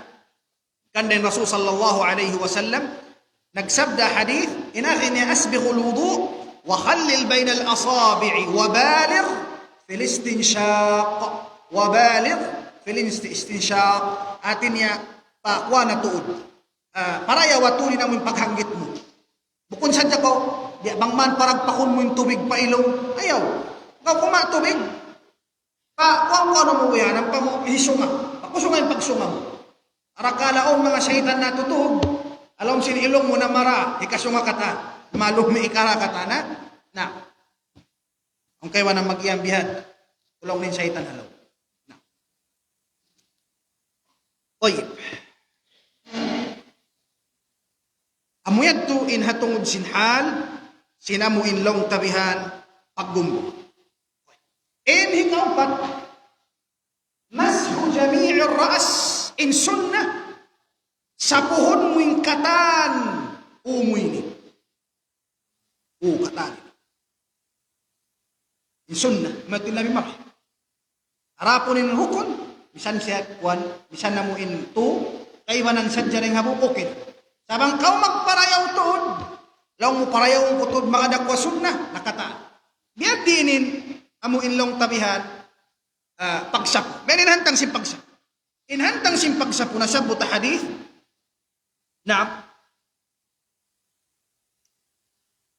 Hangkan in Rasul sallallahu alayhi wasallam nagsabda hadith, in agi niya أسبغ الوضوء وخلل بين الأصابع وبالغ في الاستنشاق، وبالغ في الاستنشاق. Hāti niya, pakuwan na tuud. ah, parayaw aturin amu in paghanggit mu. Bukun sadja kaw, di' bang man paragpakun mu in tubig pa ilung. Ayaw. Kaw kuma' tubig. Pa, kuwan-kuwan mu yan, ampa mu hisunga. Pakusunga in pagsunga mu. Arakala' awn manga saytan natutug ha lawm sin ilung mu na mara, hikasunga katan. Malum mi ikara katan, ha? Na. Awn kaibanan mag-iyan bihan. Tulung in saytan ha lawm. Na. Tayyib. Amu yadtu in ha tungud sin hal, sin amu in laung ta bihan, paggumbu. In hikaupat, مسح جميع الرأس, in sunnat, sapuhun mu in katan ū mu ini. Ū katan. In sunnat, mati Nabi Muhammad. Adapun in rukun, misan siya kuwan, misan amu in tū, kaibanan sadja dayn ha buhuk, okay na. Sa' bang kaw magparayaw tuud, laung mu parayaw ku tuud, manga da kuwa sunnat, na katan. Biya' diin in, amu in laung ta bihan, ah, pagsapu. Biya' diin in hantang sin pagsapu. In hantang sin pagsapu nasabbut ha hadith. Naam.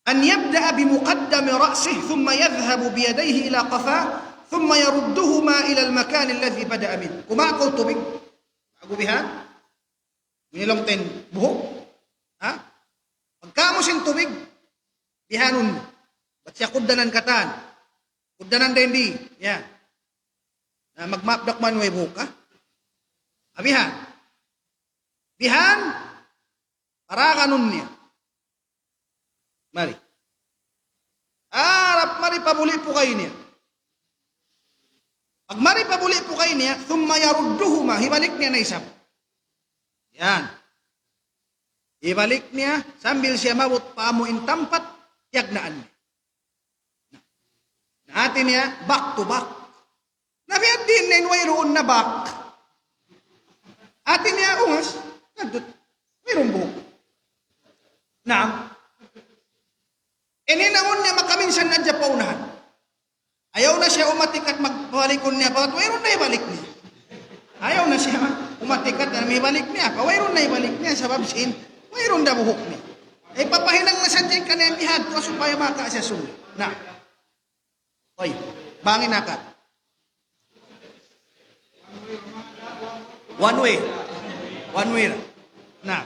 أن يبدأ بمقدم رأسه ثم يذهب بيديه إلى قفاه ثم يردهما إلى المكان الذي بدأ منه. Kumawa' kaw tubig. Agu bihan. Minilong ten buhuk. Ha? Pagkawa' mu sin tubig, bihanun mu. Bat siya kugdanan katan. Kugdanan dayn di. Ya. Na magmaap da kuman way buhuk, ha? Abihan. Bihan. Paraganun niya. Mari. Harap mari pabuli' pukay niya. Pag mari pabuli' pukay niya, ثم يردهما, hibalik niya na isab. Yan. Hibalik niya, sambil siya maabut pa amu in tampat, tiyagnaan niya. Na hati niya, back to back. Na biya' diin na in wayruun na back. Hati niya, ungas, nagdut. Wayruun buhuk. Naam. Ini namun niya makaminsan na dyan pa unahan. Ayaw na siya umatikat magbalikun niya, pa wayruun na ibalik niya. Ayaw na siya umatikat na mibalik niya, pa wayruun na ibalik niya, sabab sin, wayruun na buhuk niya. Eh, papahinang na sadja in kaniya mihad, supaya maka siya sunod. Na. Oy, bangin na ka. One way. One way. Na.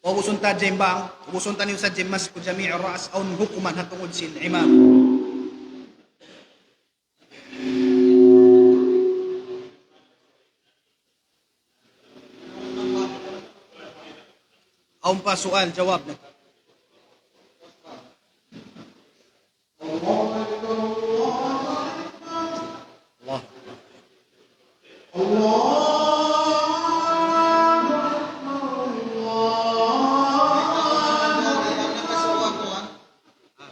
Ubusun ta jembang, ubusun ta niyu sa jemmas ku jami' ras awn hukuman ha tungud sin imam. Awn pa sual, jawab na. Allah.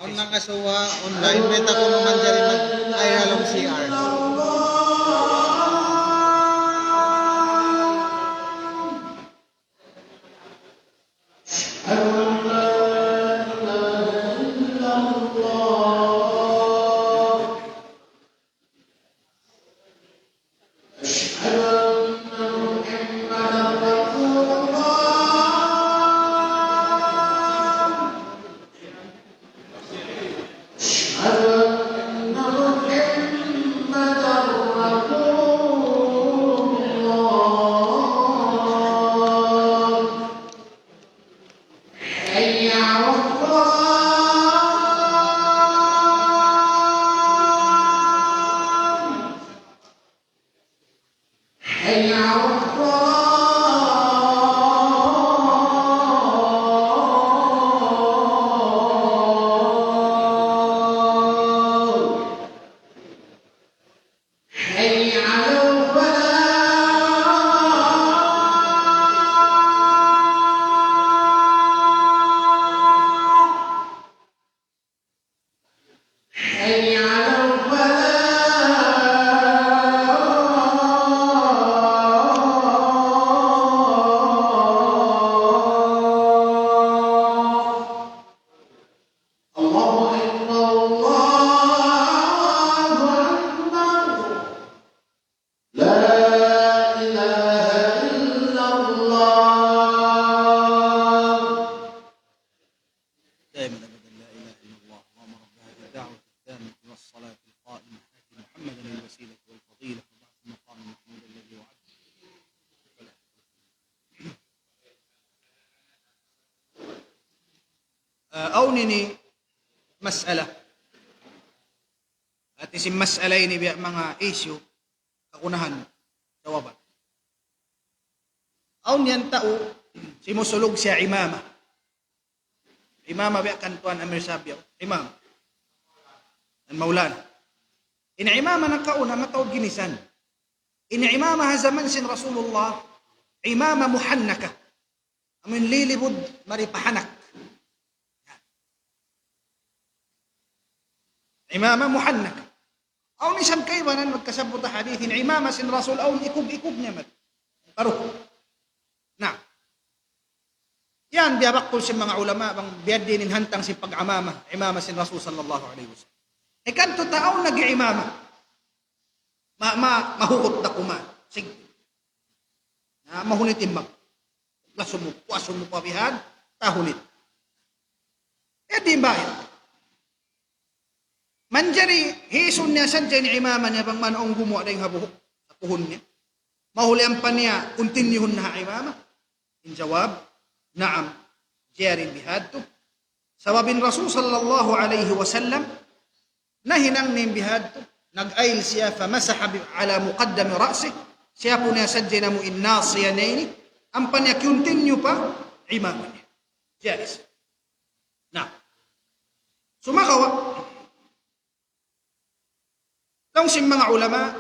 Awn nakasuwa online, mayta' kunu' manjari mag-, ay, ha lawm C R. حي على الصلاة. حي على الصلاة. حي على الفلاح. حي على الفلاح. الله أكبر، الله أكبر. ini mas'ala. Hati sin mas'ala ini biya' manga issue, kagunahan jawaban. Awn yan tau, simusulug siya imama. Imama biya' kan Tuan Amir Sabiyaw. Imama. Al-Maulana. In imama nakauna mataud ginisan. In imama ha jaman sin Rasulullah, imama muhannaka. Amun lilibud mari pa hanak. Imama muhannaka. Awn isab kaibanan magkasabbut ha hadith in imama sin Rasul awn ikub-ikub niya mat. Paru. Na. Yan, biya' bakkul sin manga ulama, bang biya' diin in hantang sin pag-imama, imama sin Rasul sallallahu alayhi wasallam. Ikan tu tau nag-imama. Ma, ma, mahugut da kuma. Sig. Na, mahunit in mag. Lasumu, kuasumu pa bihan, tahunit. Eh, di' bayad. Manjari, hisun niya sadja in imama niya bang man awn gumuwa' dayn ha buhuk, ha puhun niya. Mahuli ampa niya, continue hun na ha imama. In jawab, naam, jari bihadtu. Sabab in Rasul sallallahu alayhi wasallam, nahinang niya bihadtu, nag-ayil siya, فمسح ب-، على مقدم رأسه, siyapu niya sadja in amu in nasiya niya ini, ampa niya continue pa imama niya. Jaiz. Na. Sumagawa', laung sin manga ulama,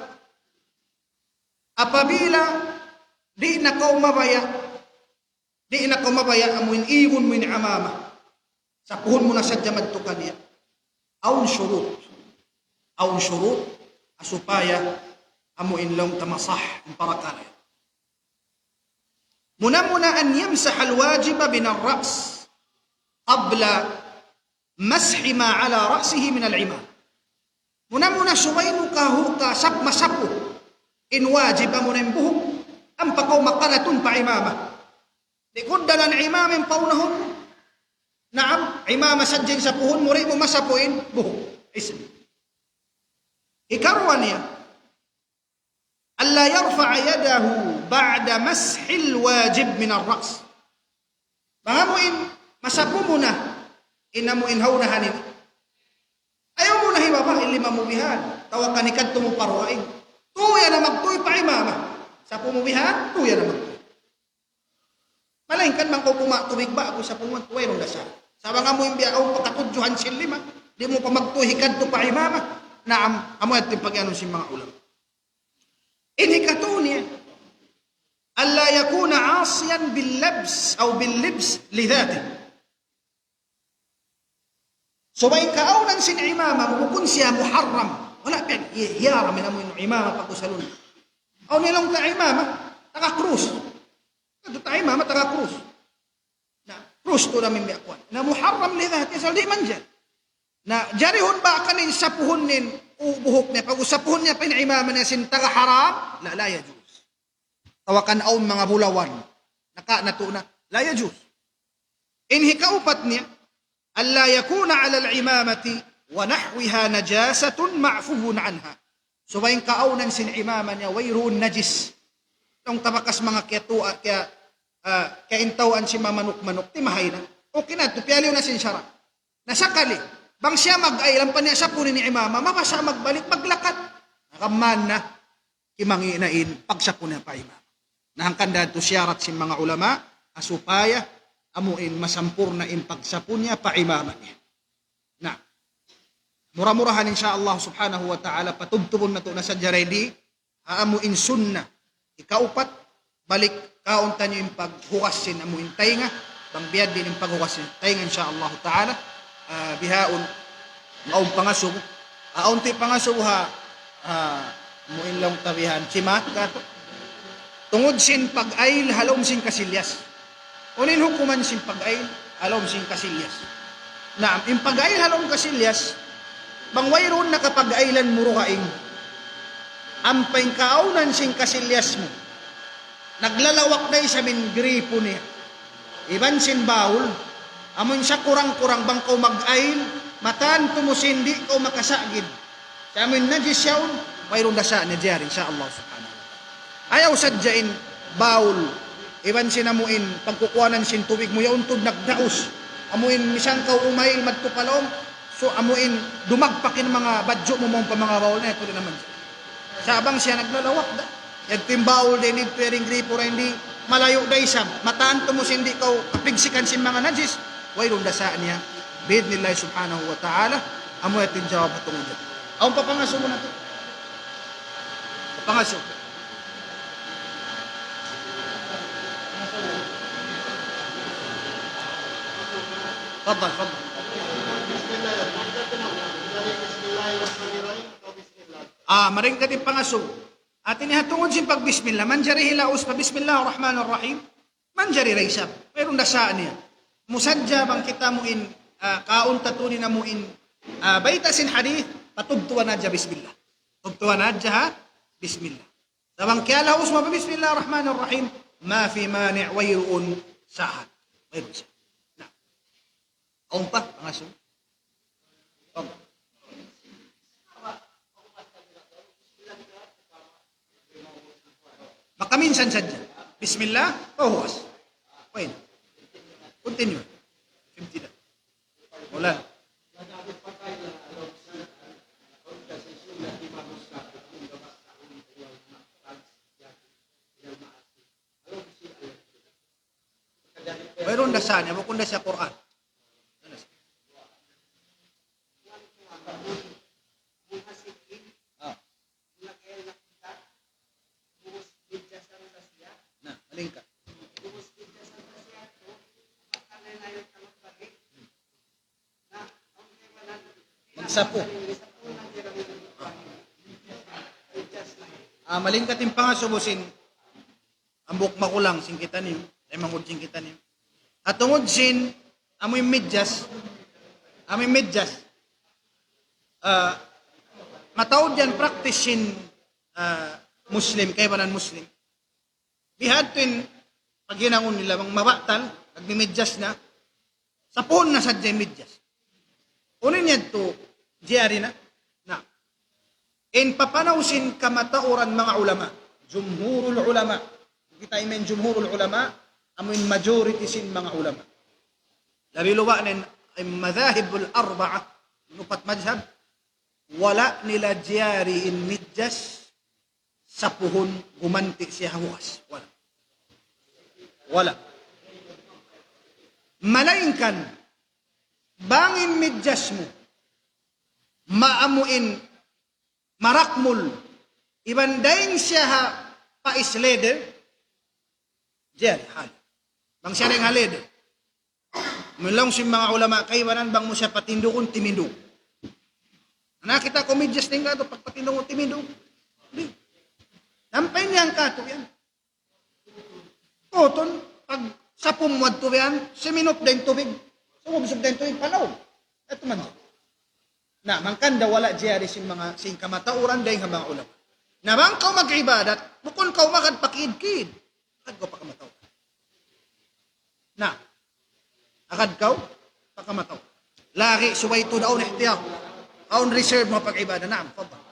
apabila di' na kaw mabaya', di' na kaw mabaya' amu in igun mu in imama, sapuhun mu na sadja madtu kaniya. Awn shurut. Awn shurut, supaya amu in laung ta masah in parakala'. Muna-muna أن يمسح الواجب من الرأس قبل مسح ما على رأسه من العمامة. Muna-muna subay mu kahu-, kasap-, masapu in wajib amu na in buhuk, ampa kaw makanatun pa imama. Di' kugdanan imama in paunahun mu. Naam, imama sadja in sapuhun mu, di' mu masapu in buhuk. Isab. Hikaruwa niya, ألا يرفع يده بعد مسح الواجب من الرأس. Bang amu in masapu mu na in amu in ha unahan ini, ayaw mu na hibaba' in lima mu bihan, tawakan hikadtu mu pa dugaing. Tuya na magtuy pa imama. Sapu mu bihan, tuya na magtuy. Malaingkan bang kaw kuma' tubig ba, aku sapu mu, wayruun da sa. Sa' bang amu in biya' awn pa katudjuhan sin lima, di' mu pa magtuy hikadtu pa imama. Naam, amu yadtu in pag-iyanun sin manga ulama. In hikatu niya, ألا يكون عاصيا باللبس أو باللبس لذاته. Subay kaawnan sin imama, bukun siya muharram. Wala' piyan, hi-, hiyaram in amu in imama pag-usalun. Awn laung ta imama, taga krus. Katu' ta imama, taga krus. Na, krus tuud amu in biya' kuwan. Na muharram li dhatihi, asal di' manjari. Na, jarihun ba kaniya in sapuhun niya in, u-, buhuk niya, pag-usapuhun niya pa in imama niya sin taga haram, la, la yajuz. Tawakan awn manga bulawan. Naka-, natu' na, la yajuz. In hikaupat niya, ألا يكون على العمامة ونحوها نجاسة معفو عنها. Subay in kaawnan sin imama niya, wayruun najis. Laung ta bakas manga kiyatuwa, kiya, ah, kiyaintawaan sin manga manuk-manuk, timahay na. Okay na, tu piyaliw na sin sara'. Na sakali, bang siya mag-ayil, ampa niya sapun in imama, mabasa' magbalik, maglakat. Nakaman na, kimangi' na in pagsapu niya pa imama. Na hangkan da tu siyarat sin manga ulama, ha supaya amu in masampurna' in pagsapu niya pa imama niya. Na, mura-murahan insya Allah subhanahu wa ta'ala, patubtubun natu' na sadja di, ha amu in sunna. Hikaupat, balik kaun taniyu in paghugas sin amu in taynga, bang biya' diin in paghugas sin taynga, insya Allah ta'ala. Ah, bihaun, awn pangasubu. Ah, awn ti pangasubu ha, ah, amu in laung ta bihan, chimat katu'. Tungud sin pag-ayil ha lawm sin kasilyas. Unu in hukuman sin pag-ayil ha lawm sin kasilyas? Naam, in pag-ayil ha lawm kasilyas, bang wayruun na kapag-ayilan mu dugaing, ampa in kaawnan sin kasilyas mu, naglalawak da isab in gripo niya iban sin bawul, amu in sa kurang-kurang bang kaw mag-ayil, matantu mu sin di' kaw makasagid. Sa' amu in najis yaun, wayruun da sa' niya jari, insya Allah subhanahu wa ta'ala. Ayaw sadja in bawul, iban sin amu in pagkukuwanan sin tubig mu yaun tuud nagdaus. Amu in misan kaw umayil madtu pa lawm, so amu in dumagpak in manga badju' mu mawn pa manga baul na, yadtu di' na manjari. Sa' bang siya naglalawak da, yadtu in baul da in didtu, yari in gripo da in di, malayu' da isab, mataan tuud mu sin di' kaw kapigsikan sin manga najis, wayruun da sa' niya. Bi'idhnillah subhanahu wa ta'ala, amu yadtu in jawab ha tungud yan. Awn pa pangasubu natu'. Pangasubu. Tafaddal, tafaddal. Ah, maringkat in pangasubu. Hati niya ha tungud sin pagbismillah, manjari hilaus pa bismillahir rahmanir rahim. Manjari da isab. Wayruun da sa' niya. Amu sadja bang kita amu in, ah, kaun ta tuud in amu in, ah, bayta' sin hadith, patubtuan hadja bismillah. Tubtuan hadja ha bismillah. Sa' bang kiyalaus mu pa bismillahir rahmanir rahim, ما في مانع, wayruun sahad. Wayruun sahad. Na. Awn pa, pangasubu. Awn. Makaminsan sadja. Bismillah, pahuwas. Pwede. Continue. Fifty na. Ulan. Wayruun da sa' niya, bukun da siya Qur'an. Ah. Na, malingkat. Magsapu. Ah, malingkat in pangasubu sin hambuuk magulang sin kitaniyu, taymanghud sin kitaniyu. Ha tungud sin, amu in midjas, amu in midjas, ah, mataud yan practice sin, ah, Muslim, kaibanan Muslim. Bihadtu in paghinangun nila, bang mabatal, nagmimidjas na, sapuhun na sadja in midjas. Unu in yadtu, jari na? Na. In papanaw sin kamatauran manga ulama, jumhurul ulama. Kita' in jumhurul ulama, amu in majority sin manga ulama. Labi luba' na in, in madhahibul arba'a, in upat madhhab, wala' nila jari in midjas, sapuhun gumanti' siya ha hugas. Wala'. Wala'. Malaingkan, bang in midjas mu, maamu in marakmul, iban dayn siya ha pais leather, jari hal. Bang siya dayn ha leather. Laung sin manga ulama kaibanan bang mu siya patindugun, timindug. Na kita' ku midjas dayn katu', pagpatindugun, timindug. Di'. Sampay niya hangkatu' yan. Tutun, pag sapun mu adtu yan, siminup da in tubig. Sumubsub da in tubig, palaw. Ito man. Na, hangkan da wala' jari sin manga, sin kamatauran dayn ha manga ulama. Na bang kaw mag-ibadat, bukun kaw magad pa kiid-kiid. Agad kaw pa kamatauran. Na, agad kaw pa kamatauran. Lagi' subay tuud awn ihtiyat. Awn reserve mu pag-ibadat. Naam, tafaddal.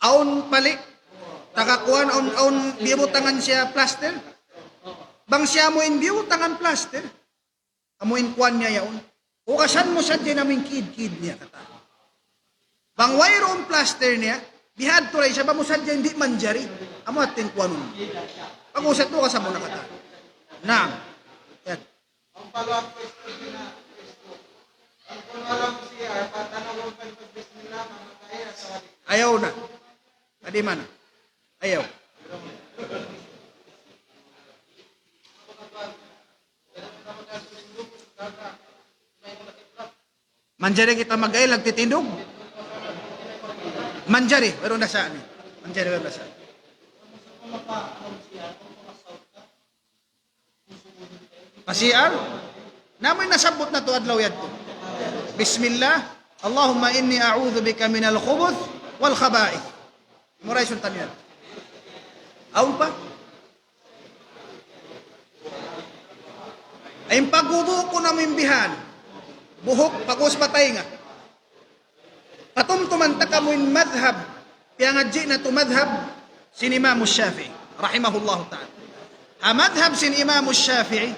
Awn pali', taga kuwan, awn, awn biyutangan siya plaster. Bang siya amu in biyutangan plaster, amu in kuwan niya yaun. Hugasan mu sadja in amu in kiid-kiid niya katan. Bang wayruun plaster niya, bihadtu da isab, amu sadja in di' manjari. Amu yadtu in kuwanun. Pag-usat mu, hugasan mu na katan. Naam. Yan. Ayaw na. Adi mana? Ayaw. Manjari kita mag-ayil, nagtitindug? Manjari, wayruun da sa' niya. Manjari, wayruun da sa' niya. Pa C R? Na amu in nasabbut natu' adlaw yadtu. Bismillah. اللهم إني أعوذ بك من الخبث والخبائث. Memorize-un taniyu yan. Awn pa? In pagwudu' ku na amu in bihan. Buhuk, pag'ubus pa taynga. Patu- Tumtuman ta kamu in madhab, piyangadji' natu' madhab sin Imam Shafi'i, rahimahullahu ta'ala. Ha madhab sin Imam Shafi'i,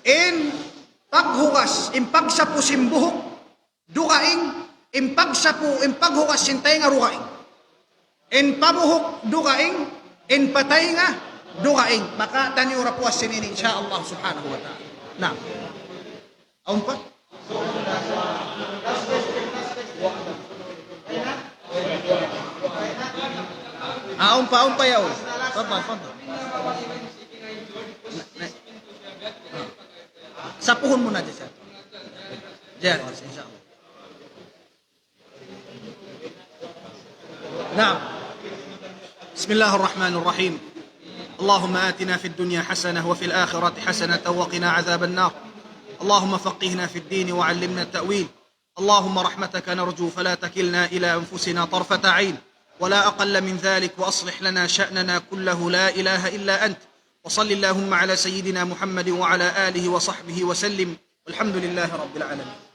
in paghugas, in pagsapu sin buhuk, dugaing, in pagsapu, in paghugas sin taynga dugaing. In pabuhuk dugaing, in pataynga dugaing. Maka taniyu ra puas sin ini, insya Allah subhanahu wa ta'ala. Na. Awn pa? Ah, awn pa, awn pa yaun. Fadal, fadal. Sapuhun mu na dyan, sir. Dyan, insya Allah. نعم. بسم الله الرحمن الرحيم. اللهم آتنا في الدنيا حسنة وفي الآخرة حسنة وقنا عذاب النار. اللهم فقهنا في الدين وعلمنا التأويل. اللهم رحمتك نرجو فلا تكلنا إلى أنفسنا طرفة عين ولا أقل من ذلك وأصلح لنا شأننا كله لا إله إلا أنت. وصل اللهم على سيدنا محمد وعلى آله وصحبه وسلم. والحمد لله رب العالمين.